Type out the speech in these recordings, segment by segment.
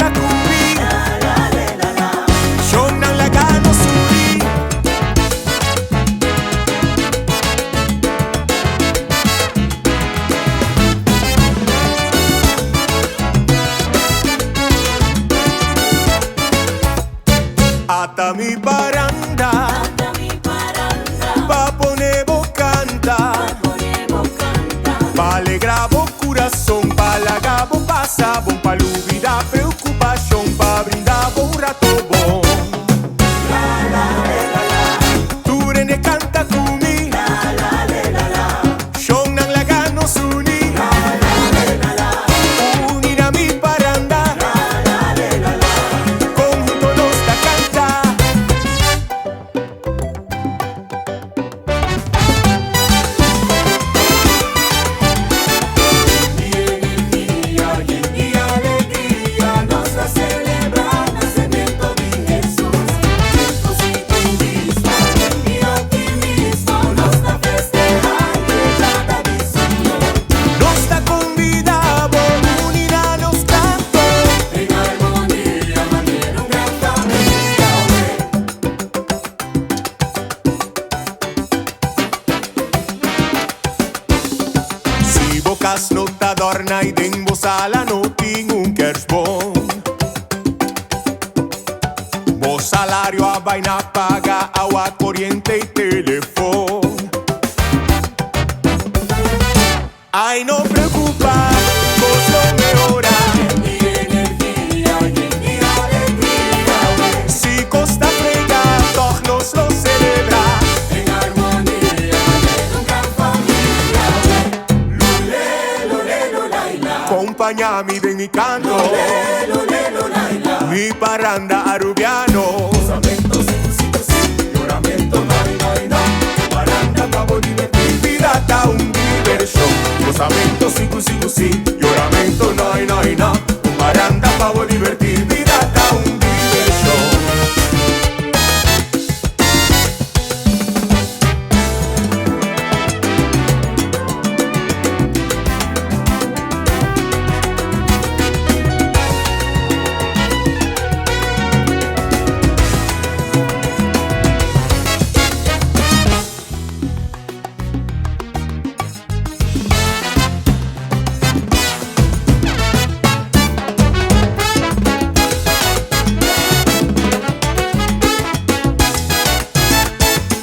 canta cu mi. Shonnan laga nos uni. Ata mi paranda. Pa pone bo canta. Pa alegra bo curason. Pa laga bo pasa bon. Pa lubida preocupacion. Pa brinda bo un rato bon. Tur hende canta cu mi. Shonnan laga nos uni. Uni na mi paranda. Conhunto nos ta canta. Nos ta conbida bo uni na nos canto. En armonía, manera un gran familia. Si bo cas no ta dorna y den bo sala no tin un kerstboom. Bo salario a bay na paga awa, coriente y telefon. Ay, no preocupa, cos lo mehora. Y energía y alegría. Si cos ta frega, toch nos lo celebra. En armonía, manera un gran familia. Lule, lule, lula, Acompaña mi den mi canto. Lule, lula, Mi paranda arubiano. Gozamento, si, si, si, lloramento, no, no, no. Paranda pa bo diverti. Bida ta un diversion. Gozamento, si, si, si, lloramento, no, no, no. Paranda pa bo diverti. Bida ta un diversion.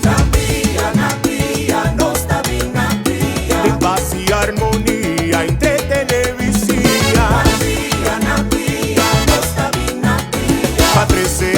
Na pia, na pia, nos ta bin na pia. Den paz y armonía, entretene bisiña. Na pia, na pia, nos ta bin na pia. Pa trece